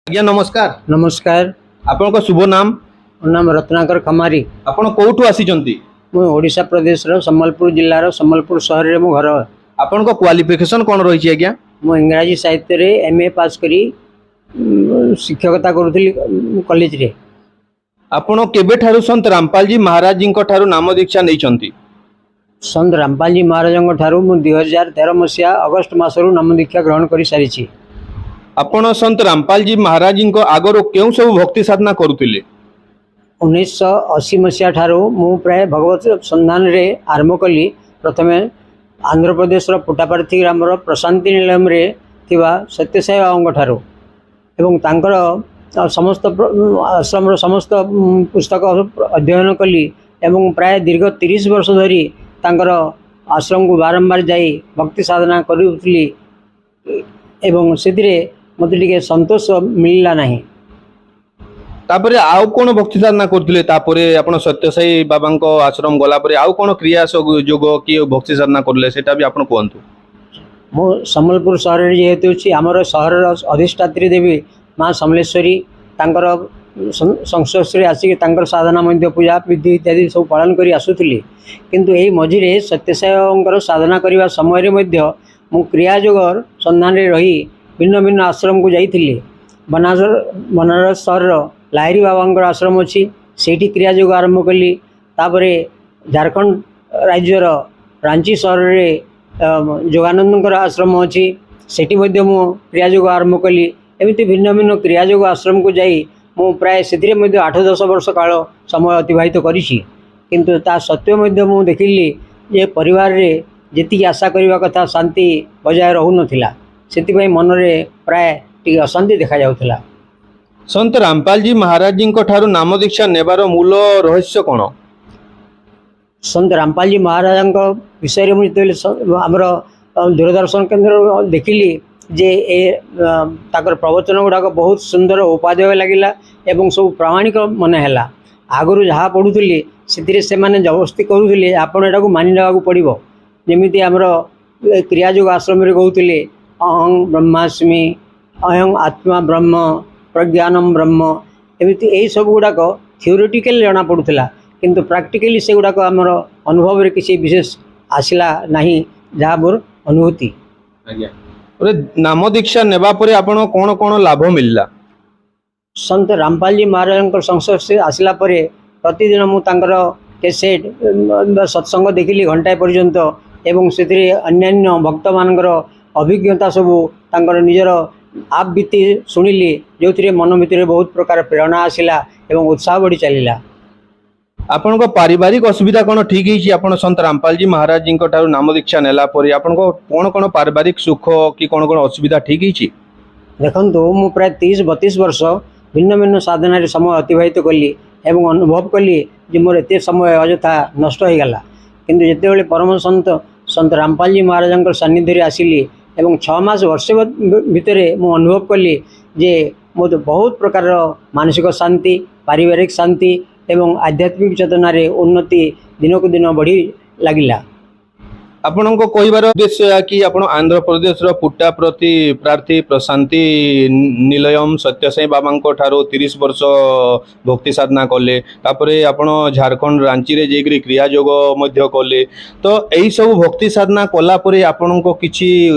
ଆଜ୍ଞା, ନମସ୍କାର। ନମସ୍କାର। ଆପଣଙ୍କ ଶୁଭ ନାମ? ମୋ ନାମ ରତ୍ନାକର ଖମାରୀ। ଆପଣ କୋଉଠୁ ଆସିଛନ୍ତି? ମୁଁ ଓଡ଼ିଶା ପ୍ରଦେଶର ସମ୍ବଲପୁର ଜିଲ୍ଲାର ସମ୍ବଲପୁର ସହରରେ ମୋ ଘର। ଆପଣଙ୍କ କ୍ୱାଲିଫିକେସନ କ'ଣ ରହିଛି, ଆଜ୍ଞା? ମୁଁ ଇଂରାଜୀ ସାହିତ୍ୟରେ ଏମ୍.ଏ. ପାସ୍ କରି ଶିକ୍ଷକତା କରୁଥିଲି କଲେଜରେ। ଆପଣ କେବେଠାରୁ ସନ୍ତ ରାମପାଲଜୀ ମହାରାଜଜୀଙ୍କ ଠାରୁ ନାମ ଦୀକ୍ଷା ନେଇଛନ୍ତି? ସନ୍ତ ରାମପାଲଜୀ ମହାରାଜଙ୍କ ଠାରୁ ମୁଁ 2013 ମସିହା ଅଗଷ୍ଟ ମାସରୁ ନାମ ଦୀକ୍ଷା ଗ୍ରହଣ କରିସାରିଛି। ଆପଣ ସନ୍ତ ରାମପାଲଜୀ ମହାରାଜଜୀଙ୍କ ଆଗରୁ କେଉଁ ସବୁ ଭକ୍ତି ସାଧନା କରୁଥିଲେ? 1980 ମସିହା ଠାରୁ ମୁଁ ପ୍ରାୟ ଭଗବତ ସନ୍ଧାନରେ ଆରମ୍ଭ କଲି। ପ୍ରଥମେ ଆନ୍ଧ୍ରପ୍ରଦେଶର ପୁଟାପାର୍ଥୀ ଗ୍ରାମର ପ୍ରଶାନ୍ତି ନିଲୟମରେ ଥିବା ସତ୍ୟସାଇ ବାବାଙ୍କ ଠାରୁ ଏବଂ ତାଙ୍କର ସମସ୍ତ ଆଶ୍ରମର ସମସ୍ତ ପୁସ୍ତକ ଅଧ୍ୟୟନ କଲି ଏବଂ ପ୍ରାୟ ଦୀର୍ଘ 30 ବର୍ଷ ଧରି ତାଙ୍କର ଆଶ୍ରମକୁ ବାରମ୍ବାର ଯାଇ ଭକ୍ତି ସାଧନା କରୁଥିଲି ଏବଂ ସେଥିରେ ମୋତେ ଟିକେ ସନ୍ତୋଷ ମିଳିଲା ନାହିଁ। ତାପରେ ଆଉ କ'ଣ ଭକ୍ତି ସାଧନା କରୁଥିଲେ? ତାପରେ ଆପଣ ସତ୍ୟସାଇ ବାବାଙ୍କ ଆଶ୍ରମ ଗଲା ପରେ ଆଉ କ'ଣ କ୍ରିୟା ସବୁ ଯୋଗ କି ଭକ୍ତି ସାଧନା କରିଲେ, ସେଇଟା ବି ଆପଣ କୁହନ୍ତୁ। ମୁଁ ସମ୍ବଲପୁର ସହରରେ ଯେହେତୁ ଅଛି, ଆମର ସହରର ଅଧିଷ୍ଠାତ୍ରୀ ଦେବୀ ମା ସମଲେଶ୍ୱରୀ, ତାଙ୍କର ସଂସ୍ପର୍ଶରେ ଆସିକି ତାଙ୍କର ସାଧନା ମଧ୍ୟ, ପୂଜା ବିଧି ଇତ୍ୟାଦି ସବୁ ପାଳନ କରି ଆସୁଥିଲି। କିନ୍ତୁ ଏହି ମଝିରେ ସତ୍ୟସାଇଙ୍କର ସାଧନା କରିବା ସମୟରେ ମଧ୍ୟ ମୁଁ କ୍ରିୟାଯୋଗର ସନ୍ଧାନରେ ରହି ଭିନ୍ନ ଭିନ୍ନ ଆଶ୍ରମକୁ ଯାଇଥିଲି। ବନାରସ ସହରର ଲାହିରୀ ବାବାଙ୍କର ଆଶ୍ରମ ଅଛି, ସେଇଠି କ୍ରିୟାଯୋଗ ଆରମ୍ଭ କଲି। ତାପରେ ଝାଡ଼ଖଣ୍ଡ ରାଜ୍ୟର ରାଞ୍ଚି ସହରରେ ଯୋଗାନନ୍ଦଙ୍କର ଆଶ୍ରମ ଅଛି, ସେଠି ମଧ୍ୟ ମୁଁ କ୍ରିୟାଯୋଗ ଆରମ୍ଭ କଲି। ଏମିତି ଭିନ୍ନ ଭିନ୍ନ କ୍ରିୟାଯୋଗ ଆଶ୍ରମକୁ ଯାଇ ମୁଁ ପ୍ରାୟ ସେଥିରେ ମଧ୍ୟ 8-10 ବର୍ଷ କାଳ ସମୟ ଅତିବାହିତ କରିଛି। କିନ୍ତୁ ତା ସତ୍ତ୍ୱେ ମଧ୍ୟ ମୁଁ ଦେଖିଲି ଯେ ପରିବାରରେ ଯେତିକି ଆଶା କରିବା କଥା ଶାନ୍ତି ବଜାୟ ରହୁନଥିଲା। ସେଥିପାଇଁ ମନରେ ପ୍ରାୟ ଟିକେ ଅଶାନ୍ତି ଦେଖାଯାଉଥିଲା। ସନ୍ତ ରାମପାଲଜୀ ମହାରାଜଜୀଙ୍କ ଠାରୁ ନାମ ଦୀକ୍ଷା ନେବାର ମୂଳ ରହସ୍ୟ କ'ଣ? ସନ୍ତ ରାମପାଲଜୀ ମହାରାଜଙ୍କ ବିଷୟରେ ମୁଁ ଯେତେବେଳେ ଆମର ଦୂରଦର୍ଶନ କେନ୍ଦ୍ର ଦେଖିଲି ଯେ ତାଙ୍କର ପ୍ରବଚନ ଗୁଡ଼ାକ ବହୁତ ସୁନ୍ଦର, ଉପାଦେୟ ଲାଗିଲା ଏବଂ ସବୁ ପ୍ରାମାଣିକ ମନେ ହେଲା। ଆଗରୁ ଯାହା ପଢ଼ୁଥିଲି, ସେଥିରେ ସେମାନେ ଜବରଦସ୍ତି କରୁଥିଲେ, ଆପଣ ଏଟାକୁ ମାନି ନେବାକୁ ପଡ଼ିବ। ଯେମିତି ଆମର କ୍ରିୟାଯୋଗ ଆଶ୍ରମରେ କହୁଥିଲେ, ଅହଂ ବ୍ରହ୍ମାସ୍ମି, ଅହଂ ଆତ୍ମା ବ୍ରହ୍ମ, ପ୍ରଜ୍ଞାନମ ବ୍ରହ୍ମ, ଏମିତି ଏଇ ସବୁ ଗୁଡ଼ାକ ଥିଓରିଟିକାଲି ଜଣାପଡ଼ୁଥିଲା, କିନ୍ତୁ ପ୍ରାକ୍ଟିକାଲି ସେଗୁଡ଼ାକ ଆମର ଅନୁଭବରେ କିଛି ବିଶେଷ ଆସିଲା ନାହିଁ, ଯାହା ମୋର ଅନୁଭୂତି। ଆଜ୍ଞା, ନାମ ଦୀକ୍ଷା ନେବା ପରେ ଆପଣ କ'ଣ କ'ଣ ଲାଭ ମିଳିଲା? ସନ୍ତ ରାମପାଲଜୀ ମହାରାଜଙ୍କ ସଂସ୍ପର୍ଶରେ ଆସିଲା ପରେ ପ୍ରତିଦିନ ମୁଁ ତାଙ୍କର କ୍ୟାସେଟ୍ ସତ୍ସଙ୍ଗ ଦେଖିଲି ଘଣ୍ଟାଏ ପର୍ଯ୍ୟନ୍ତ ଏବଂ ସେଥିରେ ଅନ୍ୟାନ୍ୟ ଭକ୍ତମାନଙ୍କର ଅଭିଜ୍ଞତା ସବୁ, ତାଙ୍କର ନିଜର ଆପବିତି ଶୁଣିଲି, ଯେଉଁଥିରେ ମନ ଭିତରେ ବହୁତ ପ୍ରକାର ପ୍ରେରଣା ଆସିଲା ଏବଂ ଉତ୍ସାହ ବଢ଼ି ଚାଲିଲା। ଆପଣଙ୍କ ପାରିବାରିକ ଅସୁବିଧା କ'ଣ ଠିକ୍ ହେଇଛି? ଆପଣ ସନ୍ତ ରାମପାଲଜୀ ମହାରାଜଜୀଙ୍କ ଠାରୁ ନାମ ଦୀକ୍ଷା ନେଲା ପରେ ଆପଣଙ୍କ କ'ଣ କ'ଣ ପାରିବାରିକ ସୁଖ କି କ'ଣ କ'ଣ ଅସୁବିଧା ଠିକ୍ ହେଇଛି? ଦେଖନ୍ତୁ, ମୁଁ ପ୍ରାୟ 30-32 ବର୍ଷ ଭିନ୍ନ ଭିନ୍ନ ସାଧନାରେ ସମୟ ଅତିବାହିତ କଲି ଏବଂ ଅନୁଭବ କଲି ଯେ ମୋର ଏତେ ସମୟ ଅଯଥା ନଷ୍ଟ ହୋଇଗଲା। କିନ୍ତୁ ଯେତେବେଳେ ପରମ ସନ୍ତ ସନ୍ତ ରାମପାଲଜୀ ମହାରାଜଙ୍କର ସାନ୍ନିଧ୍ୟରେ ଆସିଲି ଏବଂ 6 ମାସ ବର୍ଷେ ଭିତରେ ମୁଁ ଅନୁଭବ କଲି ଯେ ମୋତେ ବହୁତ ପ୍ରକାରର ମାନସିକ ଶାନ୍ତି, ପାରିବାରିକ ଶାନ୍ତି ଏବଂ ଆଧ୍ୟାତ୍ମିକ ଚେତନାରେ ଉନ୍ନତି ଦିନକୁ ଦିନ ବଢ଼ି ଲାଗିଲା। ଆପଣଙ୍କ କହିବାର ଉଦ୍ଦେଶ୍ୟ ଏହା କି ଆପଣ ଆନ୍ଧ୍ରପ୍ରଦେଶର ପୁଟ୍ଟାପ୍ରତି ପ୍ରାର୍ଥୀ ପ୍ରଶାନ୍ତି ନିଲୟମ ସତ୍ୟସାଇ ବାବାଙ୍କ ଠାରୁ 30 ବର୍ଷ ଭକ୍ତି ସାଧନା କଲେ, ତାପରେ ଆପଣ ଝାଡ଼ଖଣ୍ଡ ରାଞ୍ଚିରେ ଯାଇକରି କ୍ରିୟା ଯୋଗ ମଧ୍ୟ କଲେ, ତ ଏଇସବୁ ଭକ୍ତି ସାଧନା କଲା ପରେ ଆପଣଙ୍କ କିଛି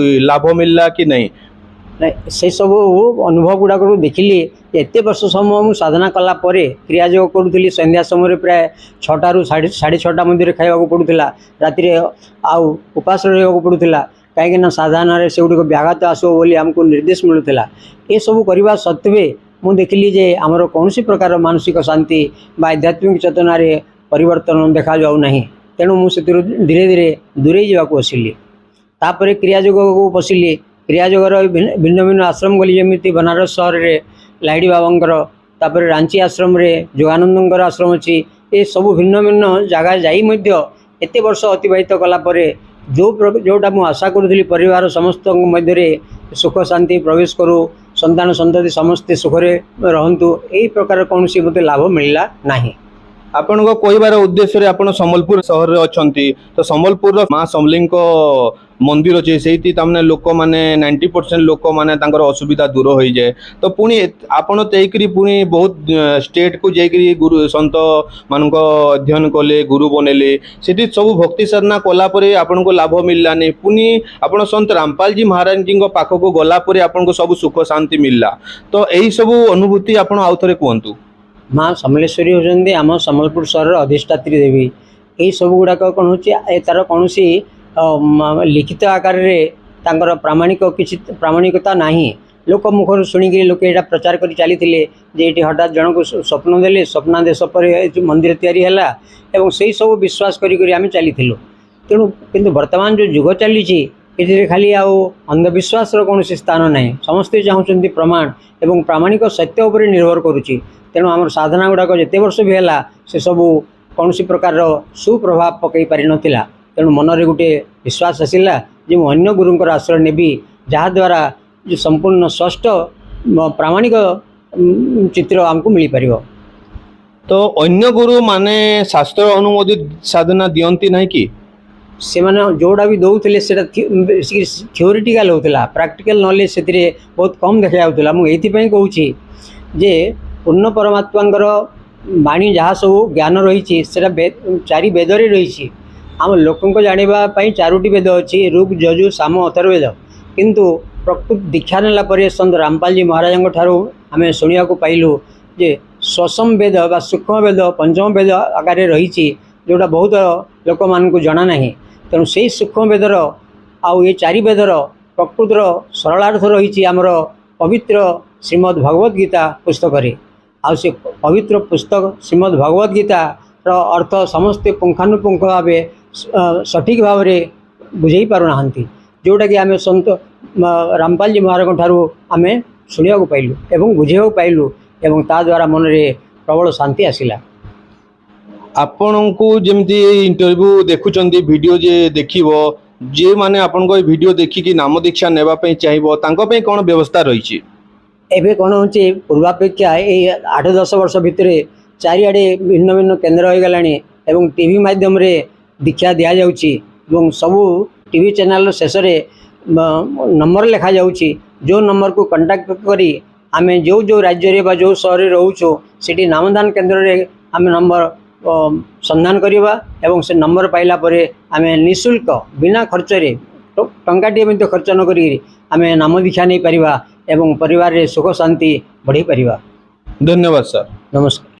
ଲାଭ ମିଳିଲା କି ନାହିଁ? ନାଇଁ, ସେସବୁ ଅନୁଭବ ଗୁଡ଼ାକରୁ ଦେଖିଲି ଯେ ଏତେ ବର୍ଷ ସମୟ ମୁଁ ସାଧନା କଲା ପରେ କ୍ରିୟାଯୋଗ କରୁଥିଲି। ସନ୍ଧ୍ୟା ସମୟରେ ପ୍ରାୟ 6ଟାରୁ 6:30 ମଧ୍ୟରେ ଖାଇବାକୁ ପଡ଼ୁଥିଲା, ରାତିରେ ଆଉ ଉପାସ ରହିବାକୁ ପଡ଼ୁଥିଲା, କାହିଁକିନା ସାଧନାରେ ସେଗୁଡ଼ିକ ବ୍ୟାଘାତ ଆସିବ ବୋଲି ଆମକୁ ନିର୍ଦ୍ଦେଶ ମିଳୁଥିଲା। ଏସବୁ କରିବା ସତ୍ତ୍ୱେ ମୁଁ ଦେଖିଲି ଯେ ଆମର କୌଣସି ପ୍ରକାର ମାନସିକ ଶାନ୍ତି ବା ଆଧ୍ୟାତ୍ମିକ ଚେତନାରେ ପରିବର୍ତ୍ତନ ଦେଖାଯାଉ ନାହିଁ। ତେଣୁ ମୁଁ ସେଥିରୁ ଧୀରେ ଧୀରେ ଦୂରେଇ ଯିବାକୁ ବସିଲି। ତାପରେ କ୍ରିୟାଯୋଗକୁ ପଶିଲି। କ୍ରିୟାଯୋଗର ଭିନ୍ନ ଭିନ୍ନ ଆଶ୍ରମ ଗଲି, ଯେମିତି ବନାରସ ସହରରେ ଲାହିଡ଼ି ବାବାଙ୍କର, ତାପରେ ରାଞ୍ଚି ଆଶ୍ରମରେ ଯୋଗାନନ୍ଦଙ୍କର ଆଶ୍ରମ ଅଛି। ଏସବୁ ଭିନ୍ନ ଭିନ୍ନ ଜାଗା ଯାଇ ମଧ୍ୟ ଏତେ ବର୍ଷ ଅତିବାହିତ କଲା ପରେ ଯେଉଁଟା ମୁଁ ଆଶା କରୁଥିଲି, ପରିବାର ସମସ୍ତଙ୍କ ମଧ୍ୟରେ ସୁଖ ଶାନ୍ତି ପ୍ରବେଶ କରୁ, ସନ୍ତାନ ସନ୍ତତି ସମସ୍ତେ ସୁଖରେ ରହନ୍ତୁ, ଏହି ପ୍ରକାର କୌଣସି ମୋତେ ଲାଭ ମିଳିଲା ନାହିଁ। ଆପଣଙ୍କ କହିବାର ଉଦ୍ଦେଶ୍ୟରେ ଆପଣ ସମ୍ବଲପୁର ସହରରେ ଅଛନ୍ତି, ତ ସମ୍ବଲପୁରର ମା ସମଲେଇଙ୍କ ମନ୍ଦିର ଅଛି, ସେଇଠି ତାମାନେ ଲୋକମାନେ 90% ଲୋକମାନେ ତାଙ୍କର ଅସୁବିଧା ଦୂର ହୋଇଯାଏ। ତ ପୁଣି ଆପଣ ଦେଇକରି ପୁଣି ବହୁତ ଷ୍ଟେଟକୁ ଯାଇକରି ଗୁରୁ ସନ୍ଥ ମାନଙ୍କ ଅଧ୍ୟୟନ କଲେ, ଗୁରୁ ବନେଇଲେ, ସେଠି ସବୁ ଭକ୍ତି ସାଧନା କଲା ପରେ ଆପଣଙ୍କୁ ଲାଭ ମିଳିଲାନି। ପୁଣି ଆପଣ ସନ୍ଥ ରାମପାଲଜୀ ମହାରାଜଜୀଙ୍କ ପାଖକୁ ଗଲା ପରେ ଆପଣଙ୍କୁ ସବୁ ସୁଖ ଶାନ୍ତି ମିଳିଲା। ତ ଏହି ସବୁ ଅନୁଭୂତି ଆପଣ ଆଉ ଥରେ କୁହନ୍ତୁ। ମା ସମଲେଶ୍ୱରୀ ହେଉଛନ୍ତି ଆମ ସମ୍ବଲପୁର ସହରର ଅଧିଷ୍ଠାତ୍ରୀ ଦେବୀ। ଏଇ ସବୁ ଗୁଡ଼ାକ କ'ଣ ହେଉଛି, ଏ ତାର କୌଣସି ଲିଖିତ ଆକାରରେ ତାଙ୍କର ପ୍ରାମାଣିକ କିଛି ପ୍ରାମାଣିକତା ନାହିଁ। ଲୋକ ମୁଖରୁ ଶୁଣିକିରି ଲୋକେ ଏଇଟା ପ୍ରଚାର କରି ଚାଲିଥିଲେ ଯେ ଏଇଠି ହଠାତ୍ ଜଣକୁ ସ୍ୱପ୍ନ ଦେଲେ, ସ୍ୱପ୍ନାଦେଶ ପରେ ଏ ଯେଉଁ ମନ୍ଦିର ତିଆରି ହେଲା ଏବଂ ସେଇ ସବୁ ବିଶ୍ୱାସ କରି କରି ଆମେ ଚାଲିଥିଲୁ। ତେଣୁ କିନ୍ତୁ ବର୍ତ୍ତମାନ ଯେଉଁ ଯୁଗ ଚାଲିଛି, ଏଥିରେ ଖାଲି ଆଉ ଅନ୍ଧବିଶ୍ୱାସର କୌଣସି ସ୍ଥାନ ନାହିଁ। ସମସ୍ତେ ଚାହୁଁଛନ୍ତି ପ୍ରମାଣ ଏବଂ ପ୍ରାମାଣିକ ସତ୍ୟ ଉପରେ ନିର୍ଭର କରୁଛି। ତେଣୁ ଆମର ସାଧନା ଗୁଡ଼ାକ ଯେତେ ବର୍ଷ ବି ହେଲା, ସେସବୁ କୌଣସି ପ୍ରକାରର ସୁପ୍ରଭାବ ପକାଇ ପାରିନଥିଲା। ତେଣୁ ମନରେ ଗୋଟିଏ ବିଶ୍ୱାସ ଆସିଲା ଯେ ମୁଁ ଅନ୍ୟ ଗୁରୁଙ୍କର ଆଶ୍ରୟ ନେବି, ଯାହାଦ୍ୱାରା ଯେ ସମ୍ପୂର୍ଣ୍ଣ ସ୍ପଷ୍ଟ ପ୍ରାମାଣିକ ଚିତ୍ର ଆମକୁ ମିଳିପାରିବ। ତ ଅନ୍ୟ ଗୁରୁ ମାନେ ଶାସ୍ତ୍ର ଅନୁମୋଦିତ ସାଧନା ଦିଅନ୍ତି ନାହିଁ କି? ସେମାନେ ଯେଉଁଟା ବି ଦେଉଥିଲେ, ସେଇଟା ଥିଓରିଟିକାଲ ହେଉଥିଲା, ପ୍ରାକ୍ଟିକାଲ ନଲେଜ ସେଥିରେ ବହୁତ କମ୍ ଦେଖାଯାଉଥିଲା। ମୁଁ ଏଇଥିପାଇଁ କହୁଛି ଯେ ପୂର୍ଣ୍ଣ ପରମାତ୍ମାଙ୍କର ବାଣୀ ଯାହା ସବୁ ଜ୍ଞାନ ରହିଛି, ସେଇଟା ଚାରି ବେଦରେ ରହିଛି। ଆମ ଲୋକଙ୍କ ଜାଣିବା ପାଇଁ ଚାରୋଟି ବେଦ ଅଛି, ଋକ୍, ଯଜୁ, ସାମ, ଅଥର୍ବବେଦ। କିନ୍ତୁ ପ୍ରକୃତ ଦୀକ୍ଷା ନେଲା ପରେ ସନ୍ଥ ରାମପାଲଜୀ ମହାରାଜଙ୍କ ଠାରୁ ଆମେ ଶୁଣିବାକୁ ପାଇଲୁ ଯେ ଶ୍ୱସମ ବେଦ ବା ସୂକ୍ଷ୍ମ ବେଦ ପଞ୍ଚମ ବେଦ ଆକାରରେ ରହିଛି, ଯେଉଁଟା ବହୁତ ଲୋକମାନଙ୍କୁ ଜଣା ନାହିଁ। ତେଣୁ ସେଇ ସୂକ୍ଷ୍ମ ବେଦର ଆଉ ଏ ଚାରି ବେଦର ପ୍ରକୃତର ସରଳାର୍ଥ ରହିଛି ଆମର ପବିତ୍ର ଶ୍ରୀମଦ୍ ଭଗବତ ଗୀତା ପୁସ୍ତକରେ। ଆଉ ସେ ପବିତ୍ର ପୁସ୍ତକ ଶ୍ରୀମଦ୍ ଭଗବତ ଗୀତାର ଅର୍ଥ ସମସ୍ତେ ପୁଙ୍ଖାନୁପୁଙ୍ଖ ଭାବେ ସଠିକ୍ ଭାବରେ ବୁଝେଇ ପାରୁନାହାନ୍ତି, ଯେଉଁଟାକି ଆମେ ସନ୍ଥ ରାମପାଲଜୀ ମହାରାଜଙ୍କ ଠାରୁ ଆମେ ଶୁଣିବାକୁ ପାଇଲୁ ଏବଂ ବୁଝେଇବାକୁ ପାଇଲୁ ଏବଂ ତା ଦ୍ୱାରା ମନରେ ପ୍ରବଳ ଶାନ୍ତି ଆସିଲା। ଆପଣଙ୍କୁ ଯେମିତି ଇଣ୍ଟରଭ୍ୟୁ ଦେଖୁଛନ୍ତି, ଭିଡ଼ିଓ ଯେ ଦେଖିବ, ଯିଏମାନେ ଆପଣଙ୍କ ଏଇ ଭିଡ଼ିଓ ଦେଖିକି ନାମ ଦୀକ୍ଷା ନେବା ପାଇଁ ଚାହିଁବ, ତାଙ୍କ ପାଇଁ କ'ଣ ବ୍ୟବସ୍ଥା ରହିଛି? ଏବେ କ'ଣ ହେଉଛି, ପୂର୍ବାପେକ୍ଷା ଏଇ 8-10 ବର୍ଷ ଭିତରେ ଚାରିଆଡ଼େ ଭିନ୍ନ ଭିନ୍ନ କେନ୍ଦ୍ର ହୋଇଗଲାଣି ଏବଂ ଟିଭି ମାଧ୍ୟମରେ ଦୀକ୍ଷା ଦିଆଯାଉଛି ଏବଂ ସବୁ ଟିଭି ଚ୍ୟାନେଲର ଶେଷରେ ନମ୍ବର ଲେଖାଯାଉଛି, ଯେଉଁ ନମ୍ବରକୁ କଣ୍ଟାକ୍ଟ କରି ଆମେ ଯେଉଁ ଯେଉଁ ରାଜ୍ୟରେ ବା ଯେଉଁ ସହରରେ ରହୁଛୁ, ସେଠି ନାମଦାନ କେନ୍ଦ୍ରରେ ଆମେ ନମ୍ବର ସନ୍ଧାନ କରିବା ଏବଂ ସେ ନମ୍ବର ପାଇଲା ପରେ ଆମେ ନିଃଶୁଳ୍କ, ବିନା ଖର୍ଚ୍ଚରେ, ଟଙ୍କାଟିଏ ମଧ୍ୟ ଖର୍ଚ୍ଚ ନ କରିକି ଆମେ ନାମ ଦୀକ୍ଷା ନେଇପାରିବା ଏବଂ ପରିବାରରେ ସୁଖ ଶାନ୍ତି ବଢ଼େଇ ପାରିବା। ଧନ୍ୟବାଦ ସାର୍। ନମସ୍କାର।